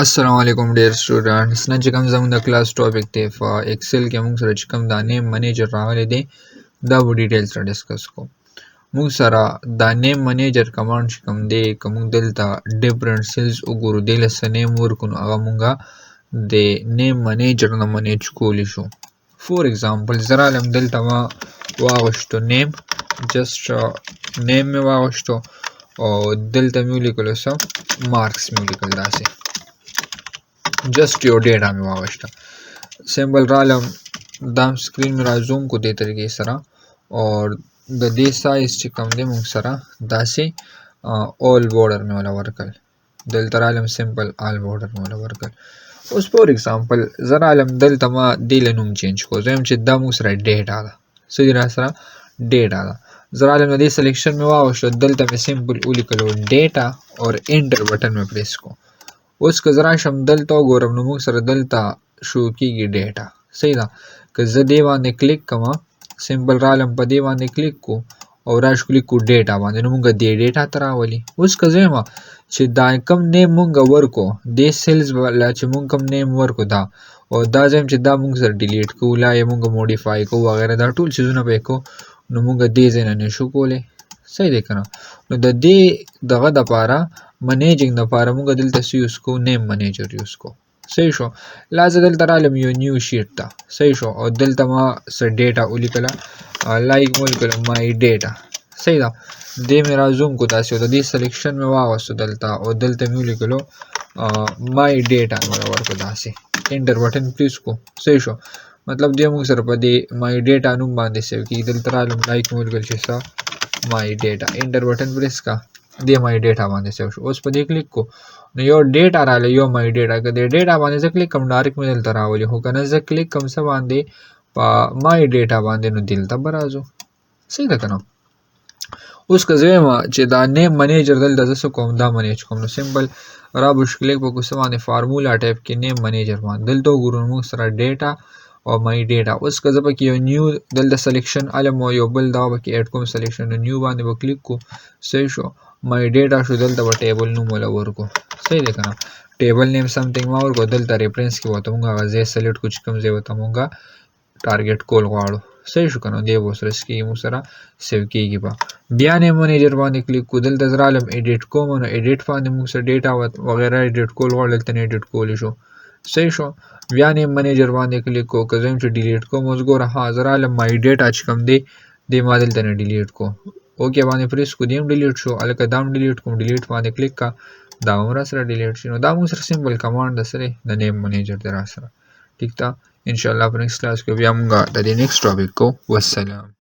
السلام علیکم ډیر سټوډنټس. نن چې کوم زموږ د کلاس ټاپک دی، په ایکسل کې موږ سره چې کوم دا نیم منیجر راغلی دی، دا به ډیټیل سره ډسکس کوو. موږ سره دا نیم منیجر کمانډ چې کوم دی، که موږ دلته ډیفرنټ سیلز وګورو، دې له څه نیم ورکړو، نو هغه موږ د نیم منیجر نه منیج کولی شو. فور اگزامپل، زه رالم دلته، ما واغوښتو نیم، جسټ نیم مې واغوښتو او دلته مې ولیکلو څه، مارکس مې ولیکل. داسې جسټ یو ډیټا مې واغوښته. سمپل رالم، دا سکرین مې را زوم کو دې طریقې سره، او د دې سایز چې کوم دی موږ سره داسې اول بورډر مې ولا ورکړ. دلته رالم، سمپل آل بورډر مې ولا ورکړ. اوس فور اگزامپل زه رالم دلته، ما دې له نوم چینج کو. زه وایم چې دا موږ سره ډیټا ده. څه دي را سره؟ ډیټا ده. زه رالم، د دې سلیکشن مې واغوښتو، دلته مې سمپل ولیکلو ډیټا او انټر بټن مې پریس کو. اوس که زه راشم دلته وګورم، نو موږ سره دلته شو کیږي ډیټا. صحیح ده؟ که زه دې باندې کلیک کوم، سمپل رالم، په دې باندې کلیک کو او راش کلیک کو ډیټا باندې، نو موږ دې ډیټا ته راولي. اوس که زه وایم چې دا کوم نیم مونږ ورکو دې سیلز لا، چې مونږ کوم نیم ورکو دا او دا، زه چې دا مونږ سره ډیلیټ کو لا یې مونږ موډیفای کو وغیرہ، دا ټول څیزونه به کو، نو مونږ دې ځای نه نشو کولی. صحیح دی که نه؟ نو د دې دغه دپاره، منیجینګ دپاره مونږ دلته څه یوز کوو؟ نیم منیجر یوز کوو. صحیح شو؟ لا زه دلته رالم یو نیو شیټ ته. صحیح شو؟ او دلته ما څه ډیټا ولیکله، لایک مې ولیکله مای ډیټا. صحیح ده؟ دې مې را زوم کو داسې، او د دې سلیکشن مې واغوستو دلته او دلته مې ولیکلو مای ډیټا مې ورکړو، داسې انټر بټن پریس کو. صحیح شو؟ مطلب دې موږ سره په دې مای ډیټا نوم باندې سیو کیږي. دلته رالم، لایک مې ولیکل چې څه، مای ډیټا، انټر بټن پریس کا، دې مای ډیټا باندې سیو شو. اوس په دې کلیک کو، نو یو ډیټا راغلی، یو مای ډیټا. که دې ډیټا باندې زه کلیک کوم، ډایرکټ مې دلته راولي، خو که نه زه کلیک کوم څه باندې، په مای ډیټا باندې، نو دلته به راځو. صحیح ده که نه؟ اوس که زه وایم چې دا نیم منیجر دلته زه څه کوم، دا منیج کوم، نو سمپل را به کلیک وکړو څه باندې، فارمولا ټایپ کې نیم منیجر باندې. دلته وګورو، موږ سره ډیټا او مای ډیټا. اوس که زه پکې یو نیو دلته سلیکشن علم او یو بل دا پکې اډ کوم سلیکشن، نو نیو باندې به کلیک کو. صحیح شو؟ مای ډیټا شو. دلته به ټیبل نوم ولا ورکو. صحیح دی که نه؟ ټیبل نیم سمثینګ ما ورکو. دلته ریفرنس کې ورته موږ هغه ځای سلیکټ کو چې کوم ځای ورته موږ ټارګټ کول غواړو. صحیح شو که نه؟ دی به سره کېږي، موږ سره سیو کېږي به. بیا نیم منیجر باندې کلیک کو، دلته زه رالم ایډیټ کوم، نو ایډیټ باندې موږ سره ډیټا وغیرہ ایډیټ کول غواړو، دلته نه ایډیټ کولی شو. صحیح شو؟ بیا نیم منیجر باندې کلیک کو، که زه چې ډیلیټ کوم، اوس ګوره، ها، زه رالم، مای ډیټا چې کوم دی، دې ما دلته نه ډیلیټ کو، اوکې باندې پریس کو، دی هم ډیلیټ شو. هلکه دا هم ډیلیټ کوم، ډیلیټ باندې کلیک کا، دا هم را سره ډیلیټ شي. نو دا موږ سره سمپل کمانډ د سره د نیم منیجر دی را سره. ټیک ده؟ انشاءالله په نیکسټ کلاس کې بیا موږ د دې نیکسټ ټاپک کو. والسلام.